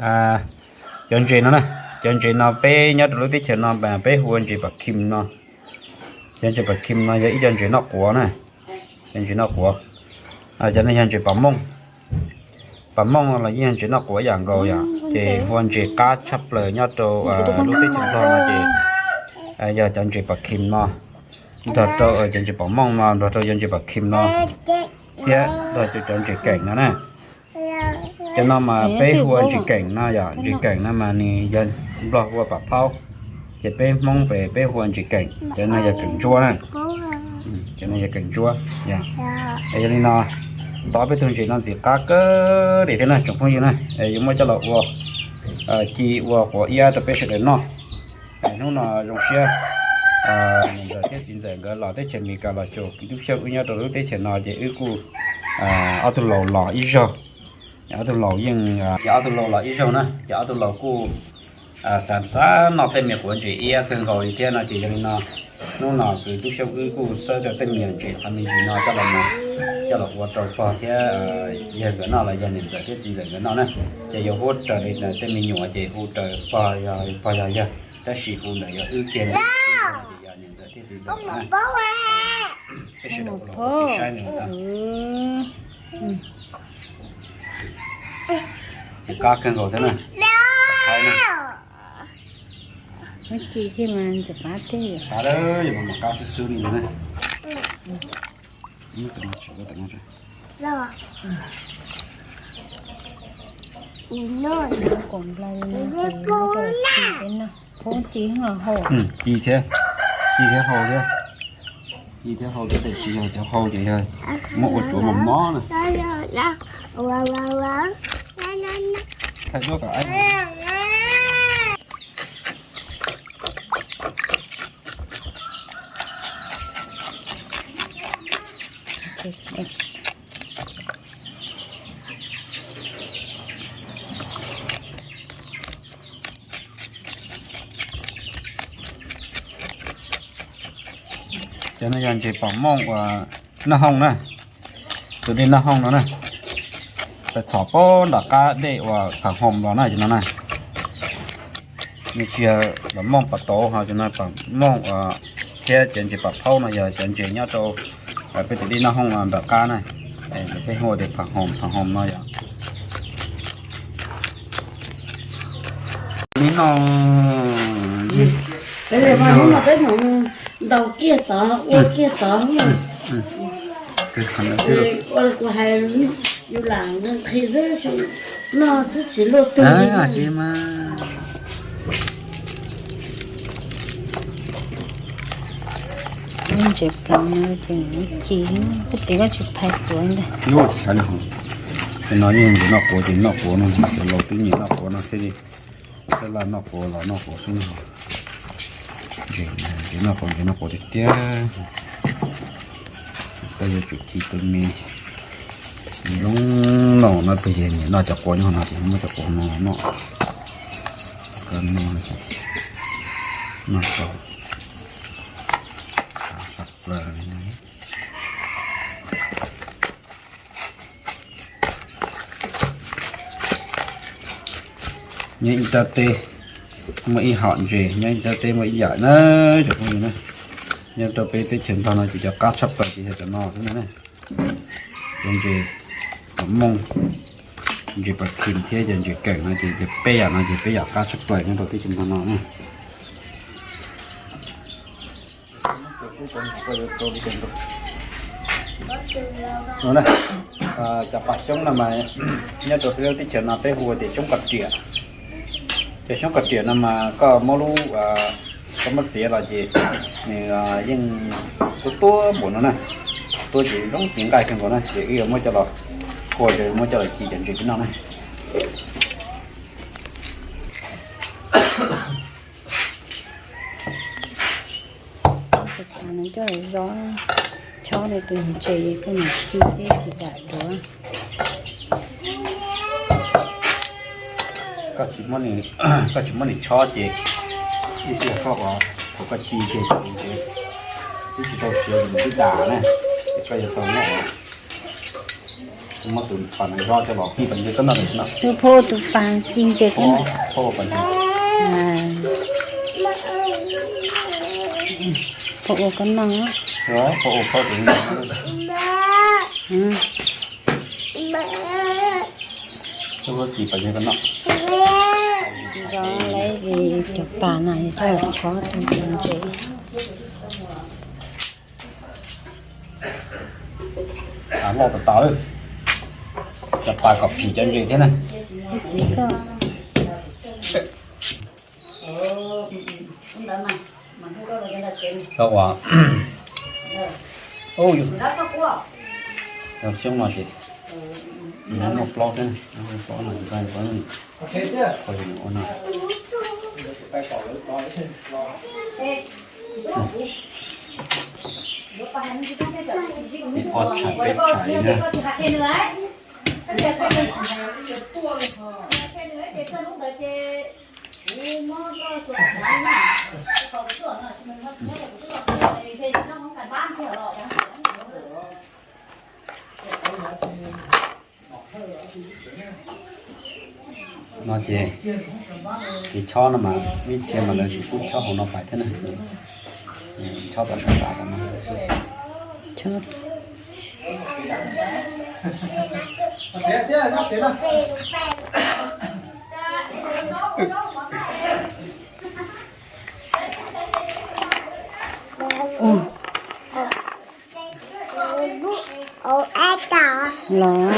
Cov ntses no na, cov ntses no peb nyob rau lub teb chaws no mas peb hu ua ntses pam khim no. Cov ntses pam khim no yog ib co ntses noj quav na, cov ntses noj quav. Cov no yog ntses pam mooj, pam mooj no los yeej yog ntses noj quav ib yam nkaus yom, ces hu ua ntses qab tshaj plaws nyob rau lub teb chaws Nplog no ces yog cov ntses pam khim no, nrog rau cov ntses pam mooj no, nrog rau cov ntses pam khim no, thiab nrog rau cov ntses keem no na. Cov no mas peb hu ua ntses keem no yom, ntses keem no mas nws yog Nplog hu ua pam phaub, ces peb Hmoob pem peb hu ua ntses keem, cov no yog keem ntsuab na. Cov no yog keem ntsuab. Yog li no, tov peb tug ntses no ntxim qab kawg li thiab na tsoom phooj ywg na, yuav muab coj los ua ci ua quav iab rau peb sawv daws noj. Hnub no zoo siab, niam ntxawm thiab txiv ntxawm nkawd los teb chaws Amelikas los xyuas kwv tij Xyooj wb nyob rau lub teb chaws no ces wb kuj ob tug laus los ib zaug. Ob tug laus yeej, yog ob tug laus los ib zaug na, ces ob tug laus kuj xav xav noj tej me quav ntses iab kawg nkaus li thiab no ces yog li no, hnub no kwv tij Xyooj wb kuj xawb tau tej me nyuam ntses qhov me ntsis no coj los, coj los ua rau pog thiab yawg nkawd noj los yog niam ntxawm thiab txiv ntxawm nkawd noj na. Ces yuav hu raws li tej me nyuam ces hu raws pog, pog yog yawg, tab sis hu ntawm yog wb kiag ces yog niam ntxawm thiab txiv ntxawm na. Peb sawv daws ua saib nws na. Ntxim qab kawg nkaus thiab na. Qab na. Ci thiab mas ntxim qab tiag. Qab, yuav mas qab xwb xwb li no na. Ci thiab, ci thiab hau thiab. Ci thiab hau thiab, tab sis yog cov hau ces yog muab ua tsuav mos mos na. Thaij duab kom aib. Cov no yog ntses pom mooj uas noj hooj na, tus dej noj hooj no na, txhom pab nram qab dej uas phav hoom los na cov no na. Nws tsis yog pom mooj pom tauv ho cov no pom mooj thiab cov ntses pom phaub no yog cov ntses nyob rau peb tus dej noj hooj no nram qab na. Peb hu tias phav hoom, phav hoom no yog. Nim no ntaus kiag tod, ua kiag tod. Ua kuv hais, yus lam nqhis xwb, noj xwb tsis luaj twg li. Ntses ploov no ces ci, koj txiv koj tsis phais quav ntag. Ces no yeej ntses noj quav ces noj quav no, cov laus twb nyiam noj quav no thiaj li, tej laj noj quav los noj quav xwb no. Ntses noj quav, ntses noj quav tiag tiag. Koj yuav tsum ci tus me, me lub no no pes yog nyiam noj cov quav nyob no ces muab cov quav no noj. Koj noj, noj tau sab plaws li no. Nyob ib nrab teb muaj ib hom ntses, nyob ib nrab teb muaj ib yam na, cov phooj ywg na. Nyob rau peb teb chaws Nplog no ces cov qab tshaj plaws ces yog cov no xwb na. Cov ntses pom mooj, ntses pom khim thiab cov ntses keem no ces cov peb yam no ces peb yam qab tshaj plaws nyob rau teb chaws Nplog no na. Cov pam xyoob no mas nyob rau peb lub teb chaws no peb hu ua tias xyoob qos riam. Cov xyoob qos riam no mas koj muab lub, koj muab txiav los ces nws yeej tuab tuab npaum no na, tuab ces zoo ci nqaij kawg nkaus na, ces wb yuav muab coj los, hu ces muab coj los ci cov ntses peb noj na. Coj los zov, chob rau tus ntses koj mam ci thiab tsis dam duav. Koj tsis muab nws chob ces ib pliag koj ua, thaum koj ci ces tus ntses twb tsis tau siav, nws twb dam na, ces koj yuav tau muab Muab tus pas no zog coj los kib pas ntses koj noj lawm xwb no. Tus phauj ua tus pas ci ntses koj noj. Phauj ua pas ntses. Phauj ua koj noj. Phauj ua phauj tus noj. Phauj ci pas ntses koj noj. Zov lawv cov pas no coj los chob tus ntses. Loj tas tas, cov pas kom phim cov ntses thiab na. Txiv koj. Rau uas, yus, yus xyoob no ces muaj plaub thiab, muaj plaub no, ob tshais peb tshais na. No ces kev chob no mas ib txhia mas lawv tsis pub chob hauv no pais thiab na, ces chob tom sab nrad no xwb. Los,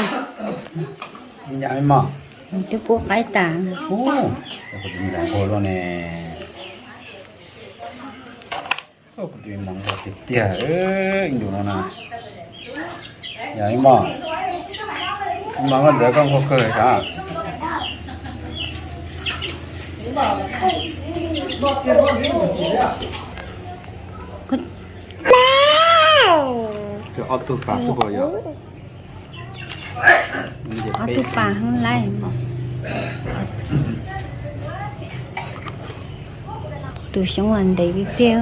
twb pub qaib tas. Ntxim nqua luaj ne. Kuv tus me mos nquag tiag tiag, ib ntus no na. Yog ib mos, ib mos koj ntxawm koj nquag kawg sav. Ob tug pas xwb puas yog? Ob tug pas hwb laij. Tus xyoob los ntev tiag tiag.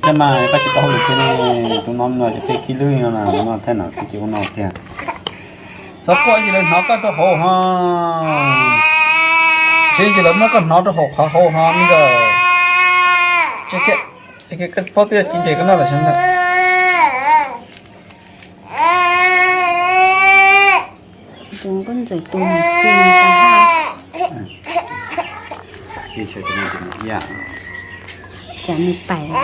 Thiab mas koj tsis tau hauj lwm thiab ne, tus no no ces peb khib lwb no na, no thaij nam xwb ces ua no tiag. Txhob quaj ces lawv hnov koj rau hauv ho. Tseeb ces lawv muab koj hnov rau hauv qhov hauv ho me ntxawm. Koj paub twb yog ci ntses koj noj lawm xwb ntag. Tus nkauj ntxawm tus mus txi tas haj. Tsam nws pais lawm.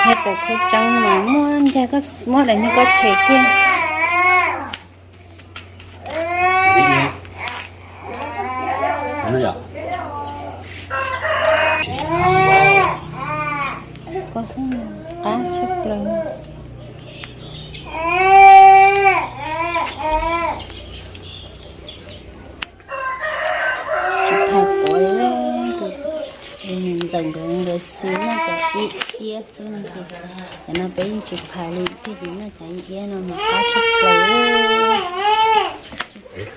Thaij tau khaub tseeb mas muab ncag, muab daim niag koj tshem kiag. Koj xwb qab tshaj plaws. Tsis phais quav li, tus ntxawm nkawd nkawd xwb noj cov iab iab xwb no ces, cov no peb yeej tsis phais li, thiaj li noj cov iab iab no mas qab tshaj plaws.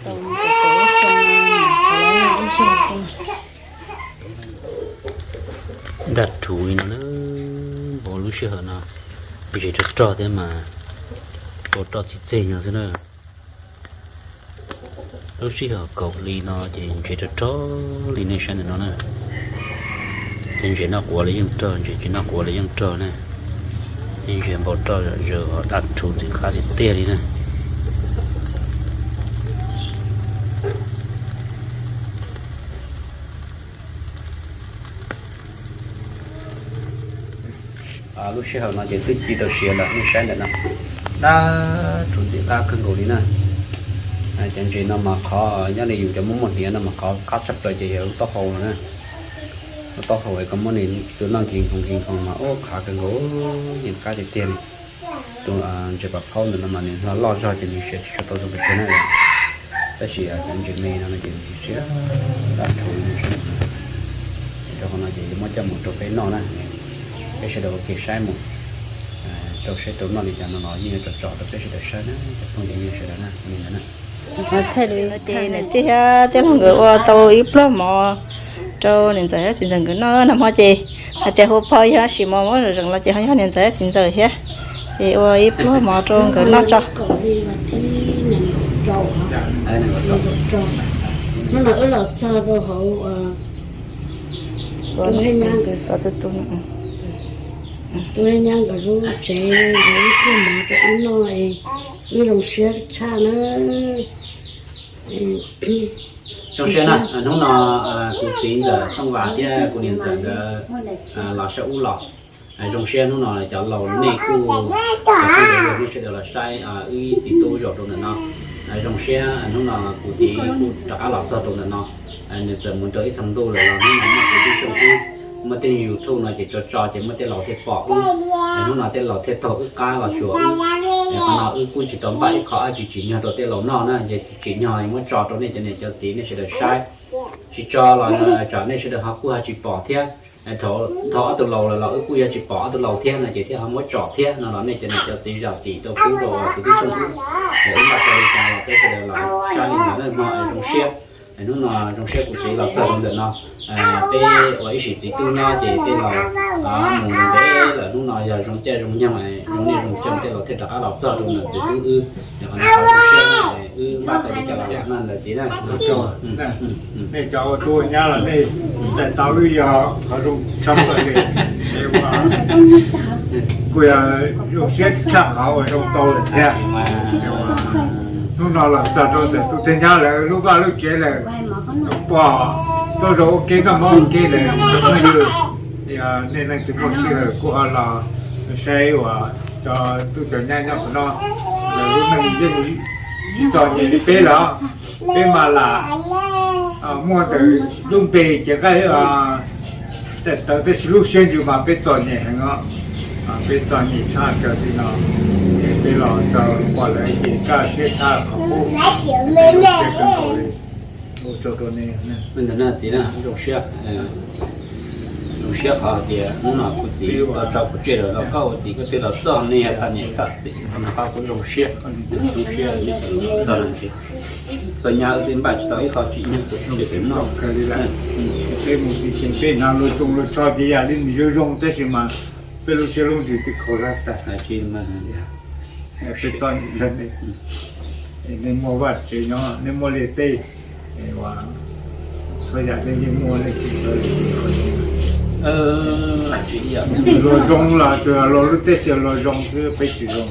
Tau cov ib xyoo no, ib xyoo no. Daj rhuv li no na, npau lub sij hawm no, ntses rog rog thiab mas, npau roj txi txeg no xwb na. Lub sij hawm kaum hli no ces ntses rog rog li nej saib ntawm no na. Ces ntses noj quav los yeej rog, ntses tsis noj quav los yeej rog na. Ntses npau roj zom zaws, daj rhuv ntxim qab tiag tiag li na. Lub sij hawm no ces twb ci tau siav lawm, nej saib ntawm no, daj rhuv ntxim qab kawg nkaus li na. Cov ntses no mas qhov nyob li yus cov muaj muaj hniav no mas qhov qab tshaj plaws ces yog lub taub hau no na. Lub taub hau es koj muab nws tua noj nkig nkoos nkig nkoos mas ub qab kawg nkaus, yeej qab tiag tiag li. Tus ntses pas phaub ntawm no mas nws hla loj zog ces nws siav tsis tshua tau zoo pes tsawg na. Tab sis cov ntses me no ces nws siav daj rhuv li no. Rau qhov no ces yuav muab coj mus rau peb noj na. Peb sawv daws ua ke saib mus. Rau saib tau noj li cas no los yeej yuav tso tso rau peb sawv daws saib na cov phooj ywg sawv daws na, li ntawd na. Ces niam tij thiab tij laug nkawd ua tau ib pluag mov rau niam ntxawm thiab txiv ntxawm nkawd noj. Nag hmo ces hais tias hu pho yog sim mov muab zeem los ces ho yog niam ntxawm thiab txiv ntxawm thiab, ces ua ib pluag mov rau nkawd noj tso. Hnub no wb los txog rau hauv tus nyab nkawd, tus nyab nkawd lub tsev, nkawd ib pluag mov rau wb noj, wb zoo siab tshaj na. Zoo siab na, hnub no kuv txiv ntxawm Tooj Vas thiab kuv niam ntxawm nkawd los saib ub los. Zoo siab hnub no cov laus nej kuj, cov tub cov nyab nej sawv daws los saib wb txiv tub zaum rau ntawm no. Zoo siab hnub no kuv txiv kuj rov qab los txog rau ntawm no. Nws txawm mus rau ib txhia ntuj lawm los hnub no muaj kuv tib tsoom wb, muaj tej YouTube no ces tso tso ces muaj tej laus thiaj pom wb. Hnub no tej laus thiaj taug wb qab los xyuas wb. Qhov no wb kuj tsis tau npaj ib qho dab tsi tsim nyog rau tej laus noj na, ces tsim nyog muab tso rau nej cov niam cov txiv nej sawv daws saib. Tsis tso los tsam nej sawv daws ho kuj ho tsis pom thiab. Thaum ob tug laus lawm los wb kuj yuav tsis pom ob tug laus thiab no ces thiaj ho muab tsom thiab no los nej cov niam cov txiv zam txim rau kuv rau kuv tib tsoom wb. Wb npaj tau li cas los peb sawv daws los saib li ntawd na, hmo zoo siab. Hnub no zoo siab kuv txiv los txog rau ntawm no. Peb ua ib sim txiv tub nyob ces tej laus mus ntev lawm, hnub no yog zoo caij zoo nyoog zoo niaj zoo xyoo tej laus thiaj rov qab los txog rau ntawm tus tub wb. Yog qhov no zoo siab, wb npaj tau li cas los lam noj ntawd txiv na. Nej cov ua tub ua nyab los nej txais tau wb yog qhov zoo tshaj plaws li. Kuj yog zoo siab tshaj qhov uas zoo tau lawm thiab. Hnub no los txog rau ntawm tus tij nyab lawv lub vaj lub tsev lawm, pom tuaj zaum ua ke noj mov ua ke lawm, phooj ywg, yog nej leej twg muaj sij hawm kuj ho los saib uas cov tub cov nyab nyob qhov no, lawv lub neej yeej tsis txom nyem li peb lawm. Peb mas lam muaj ntawm lub npe cev nqaij daim tawv, tab sis lub siab ntsws mas peb txom nyem heev os. Peb txom nyem tshaj cov tim no, es peb los txog pom lawv ces kaj siab tshaj qhov qub. Ua tsaug rau nej. Ntawd na txiv na, zoo siab, zoo siab qhov hais tias hnub no kuv txiv tau tso kuv tseg lawm los koj ua txiv koj twb los txog nej yog tag niam tag txiv no qhov kuv zoo siab. Zoo siab txog no ces koj nyab wb twb npaj tsis tau ib qho tsim nyog rau peb noj. Peb mus tim ces peb hnav luag tsoos luag tsho ces yam li nws zoo zoo tab sis mas peb lub siab lub ntsws twb khaus zog tag. Peb txom nyem, nej muaj vaj tsev nyob, nej muaj liaj teb, txhua yam nej yeej muaj, nej tsis tshua li. Luag zoo los tsuas yog luag lub teb chaws luag zoo xwb, peb tsis zoo.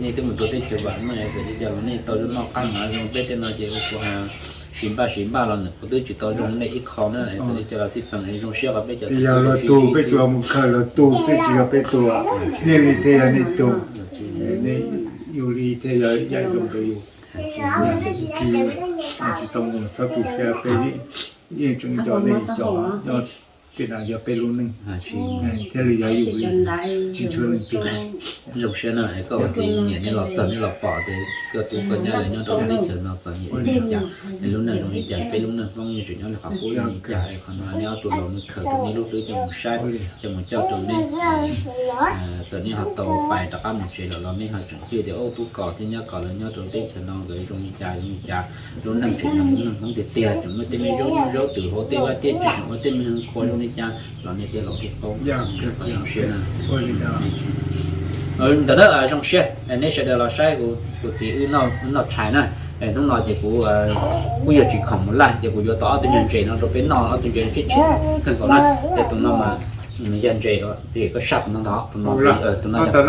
Nej twb mus rau teb chaws vam meej, txawm li cas los nej tau zoo noj qab hnav zoo, peb tej no ces ua kuv siv npaj siv npaj los nws kuj twb tsis tau zoo nej ib qho na, txawm li cas los xij peem zoo siab qhov peb cov, yog luag tug peb tsuas mus khaws luag tug xwb, tsis yog peb tug, nej li thiaj yog nej tug, nej yug li thiaj yog yam zoo rau yus. Tsis, tsis tau mus txhob tu siab, peb yeej tseem nco nej, nco tej no yog peb lub neej thiaj li yog yus li, tsis tshua leej twg. Zoo siab na, koj ua txiv nyiam nej los txog nej los pom tias koj tub koj nyab lawv nyob rau teb chaws no txom nyem li cas, lub neej zoo li cas, peb lub neej Hmoob yeej tseem nyob li qhov qub li cas. Qhov no nej ob tug laus nej khaws rau nej lub hlwb coj mus saib, coj mus coj rau nej. Txawm nej ho tau pais rov qab mus tsev lawm los nej ho tseem cim tias ub tub Kos thiab nyab Kos lawv nyob rau teb chaws no nkawd zoo li cas zoo li cas. Lub neej tseem yog lub neej Hmoob tiag tiag, tseem muaj tej me zaub nyuj zaub twm hauv tej vaj tiaj tseem ua tej me qhua zoo li cas los nej tej laus thiaj paub. Zoo siab na. Ntawm na zoo siab nej sawv daws los saib kuv txiv wb noj tshais na. Hnub no ces kuv kuj yog tsis khoom mus laj ces kuv yuav tau ob tug nyuag ntses no rau peb noj, ob tug ntses tshiab tshiab kawg nkaus na. Ces tus no mas yog ntses, txiv koj saj tus no ntag, tus no, tus no, tus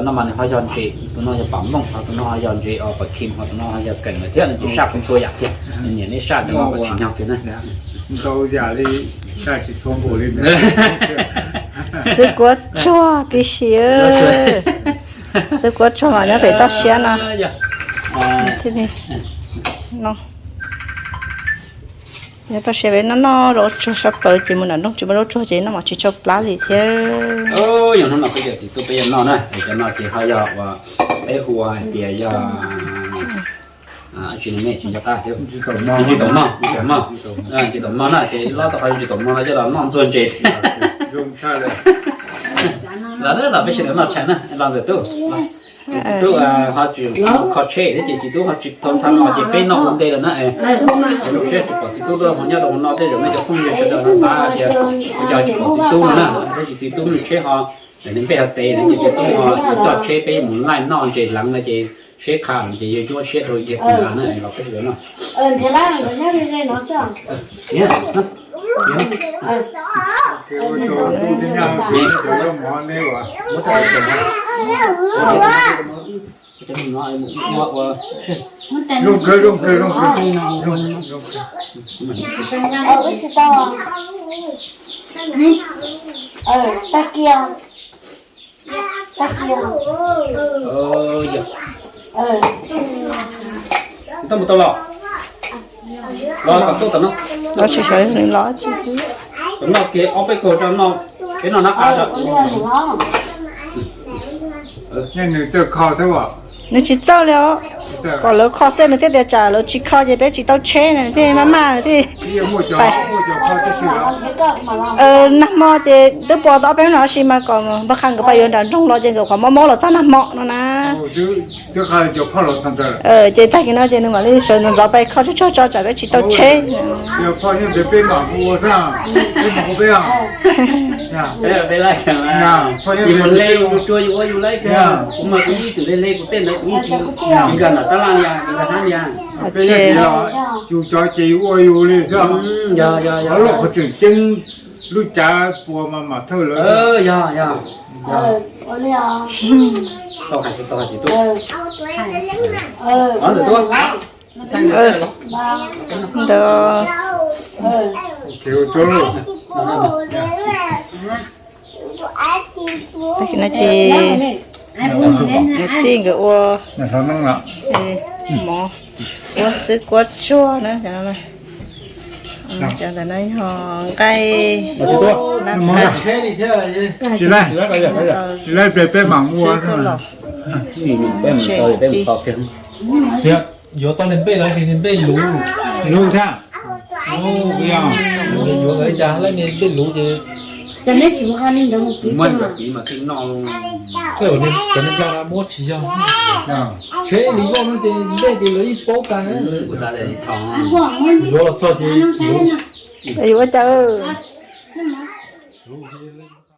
no mas nws ho yog ntses, tus no yog pam mooj, ho tus no ho yog ntses os, pam khim, ho tus no ho yog keem lawm thiab, nws ces saj kuv txhua yam kiag. Nyiam nej saj cov no koj tsis nyog kiag na. Ntau yam li, saj tsis txhua npaum li. Xwb kuab tsuag tib si, xwb kuab tsuag mas nyob pem toj siab no. Nyob toj siab peb noj noj zaub tsuag sab plaws ces mus nram nroog tsis muaj zaub tsuag ces noj mas tsis tshua plab li thiab. Yog hnub no peb cov txiv tub peb yuav noj na, cov no ces ho yog uas peb hu hais tias yog tsis noj, tsis nco qab thiab, tsis tau mog, tsis tau mog, tsis tau mog na ces lob tau qhov tsis tau mog no coj los noj ntxuag ntses thiab. Los na, los peb sawv daws noj tshais na, los ntxawm tub. Txiv tub ho tsis kho tsheb thiab ces txiv tub ho tsis tau ntho no ces peb noj ua ntej lawm na. Lub siab tsis pom txiv tub lawm, ho nyob rau hauv no tej zaum nej cov phooj ywg sawv daws xav tias yog tsis pom txiv tub no na, tab sis txiv tub nws tsheb ho, nws npej ho tes no ces txiv tub ho coj tsheb peb mus laij noj ntses leev no ces tsheb qha ces yog cuab siab rau yawg pw na los peb sawv daws noj. Tau mus tau los, los kom tuaj tom no. Los tsis sawv nws los tsis xwb. Tom no kiag ob peb kaug tso no, peb noj nab qa tso. Nws txawj kho thiab. Nws tsis txawj li os. Kom lawv kho xwb nws thiaj tias tsam lawv tsis kho ces peb tsis tau tsheb na, nws thiaj maj maj nws thiaj nag hmo ces twb pom tau ob peb hnub no sis mas kom npawg Qha nkawd pais yuav nram nroog los ces nkawd qhov mob mob los txog nag hmo no na. Ces tag kis no ces nws mam li sawv ntxov ntxov pais kho tsog tsog tso tsam peb tsis tau tsheb. Yus mus le yus tsuas yus ua yus laib kawg, kuv mas kuv ib txwm le le kuv tej ntawd kuv yeej tsis nkag nram tab laj li, tsis nkag hab li. Yus cov ces yus ua yus li xwb. Qhov loj qhov tseem ceeb, lub cav puas mas mam thawj lawv. Yog yog. Tau hais tau hais txiv tub. Ntawd, ntawd. Tag kis no ces nws tij nkawd ua mov, ua xwb kuab tsuag na. Cov ntawm no yog nqaij, tsis laib peb mam ua. Yuav tau niag npej los sis niag npej luv? Luv thiab. Yuav li cas, lawv niag npej luv ces cov niag npej no muab tsis yog. Tsheb li voj no ces npej ces lawv yeej paub tag. Yuav los txog ces luv. Yuav ua cas?